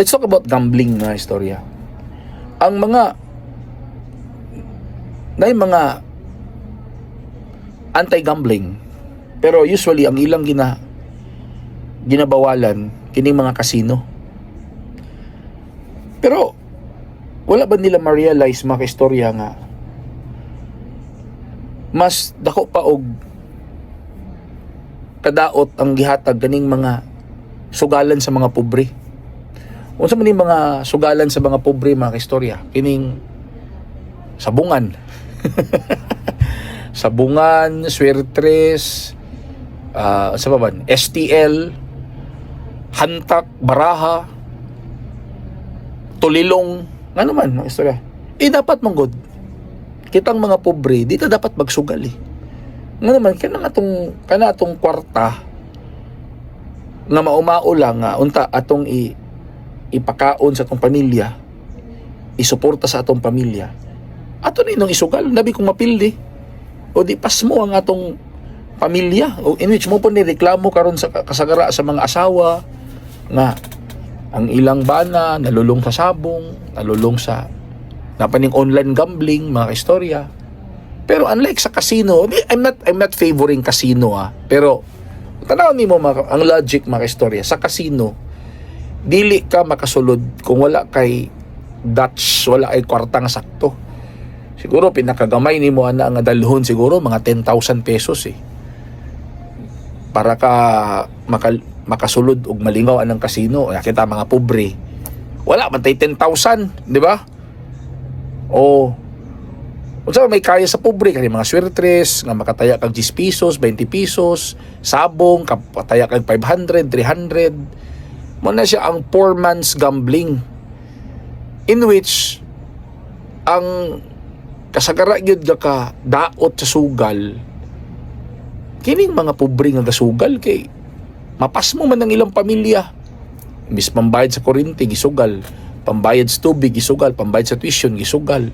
Let's talk about gambling, mga istorya. Ang mga na mga anti-gambling, pero usually ang ilang ginabawalan kining mga kasino. Pero wala ba nila ma-realize, mga istorya, nga mas dako pa og kadaot ang gihatag ganing mga sugalan sa mga pobre? Unsa man ning mga sugalan sa mga pobre, mga istorya? Kining sabungan. Sabungan, swertres, sa pa man, STL, hantak, baraha, tulilong, ano man, mga istorya. Eh dapat man gud, kitang mga pobre, di ta dapat magsugal eh. Nga naman, kana atong kwarta, nga maumao lang nga, unta atong ipakaon sa atong pamilya, isuporta sa atong pamilya, ato ni nung isugal, labi kung mapildi. O di pasmo ang atong pamilya. O in which mo po ni reklamo karon sa kasagara sa mga asawa nga ang ilang bana nalulong sa sabong, nalulong sa napaning online gambling, mga istorya. Pero unlike sa casino, I'm not favoring casino ah. Pero tanaw nimo mga, ang logic, mga istorya, sa casino dili ka makasulod kung wala kay Dutch, wala kay kwarta nga sakto. Siguro pinakagamay nimo ana nga dalhon siguro mga 10,000 pesos eh. Para ka makasulod og malingaw anang kasino. Kita mga pobre, wala man tay 10,000, di ba? O unsa may kaya sa pobre? Kani mga swertres nga makataya kag 10 pesos, 20 pesos, sabong kapataya kag 500, 300. Mo na siya ang poor man's gambling, in which ang kasagara gyud ga ka daot sa sugal kining mga pobre nga gasugal kay mapasmo man ang ilang pamilya. Imbis pambayad sa kuryente, gisugal, pambayad sa tubig, gisugal, pambayad sa tuition, gisugal,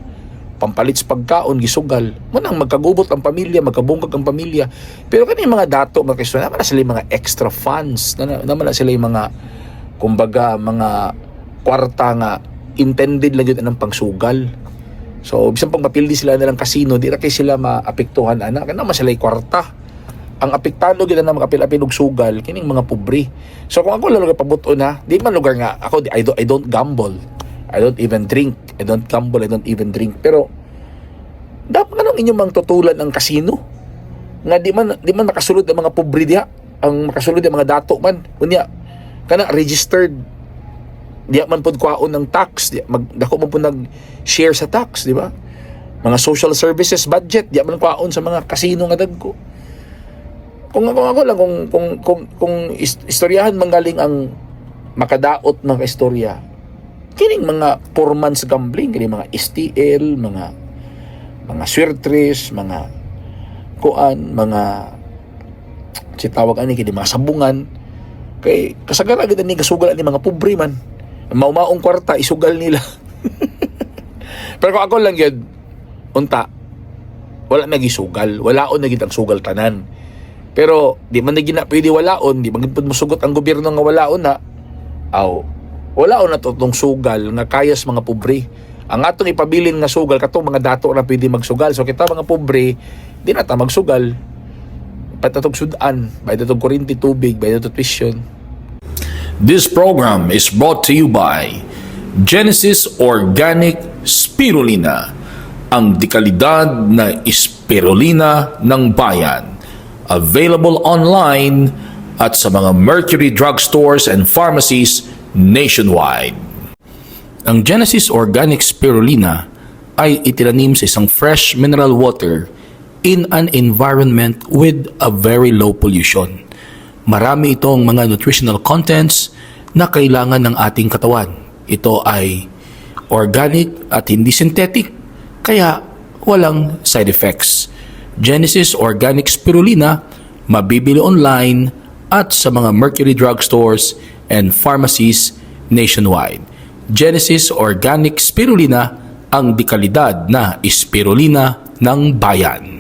pampalit sa pagkaon, gisugal. Mo nang magkagubot ang pamilya, magkabungkag ang pamilya. Pero kani mga dato, mga Kristo, naman na sila yung mga extra funds na, naman na sila yung mga, kumbaga, mga kwarta nga intended lang yun ang pangsugal. So bisan pang mapildi sila nilang kasino, di ra kay sila maapektuhan ana, kana man sila kwarta. Ang apektado gid na makapil-apil og sugal kining mga pobre. So kung ako lang lugar pabuto na, di man lugar nga ako, I don't gamble. I don't even drink. I don't gamble, I don't even drink. Pero dapat nganong inyong mang tutulan ang kasino? Nga di man makasulod ang mga pobre diha. Ang makasulod ang mga dato man. Unya kana registered, diya man pod kwaon ng tax, di mag dako man pod nag share sa tax, di ba? Mga social services budget diya man kwaon sa mga kasino nga dagko. Kung ako lang, kung istoryahan man galing ang makadaot ng istorya, kining mga poor man's gambling, kining mga STL, mga swertres, mga kuan, mga si tawag ani kini, mga sabungan, kay kasagara gid ni gasugal ani mga pobre man. Maumaong kwarta isugal nila. Pero kung ako lang gyud, unta wala na gisugal, walaon na gid ang sugal tanan. Pero di man na gina pwede walaon, di man gid pud mosugot ang gobyerno nga walaon na. Aw, walaon na to tong sugal nga kaya sa mga pobre. Ang atong ipabilin nga sugal, katong mga dato na pwede magsugal. So kita mga pobre, di na ta magsugal. Bayad sudan, bayad atong kuryente, tubig, bayad atong tuition. This program is brought to you by Genesis Organic Spirulina, ang dekalidad na spirulina ng bayan. Available online at sa mga Mercury drugstores and pharmacies nationwide. Ang Genesis Organic Spirulina ay itinanim sa isang fresh mineral water in an environment with a very low pollution. Marami itong mga nutritional contents na kailangan ng ating katawan. Ito ay organic at hindi synthetic, kaya walang side effects. Genesis Organic Spirulina, mabibili online at sa mga Mercury drugstores and pharmacies nationwide. Genesis Organic Spirulina, ang dekalidad na spirulina ng bayan.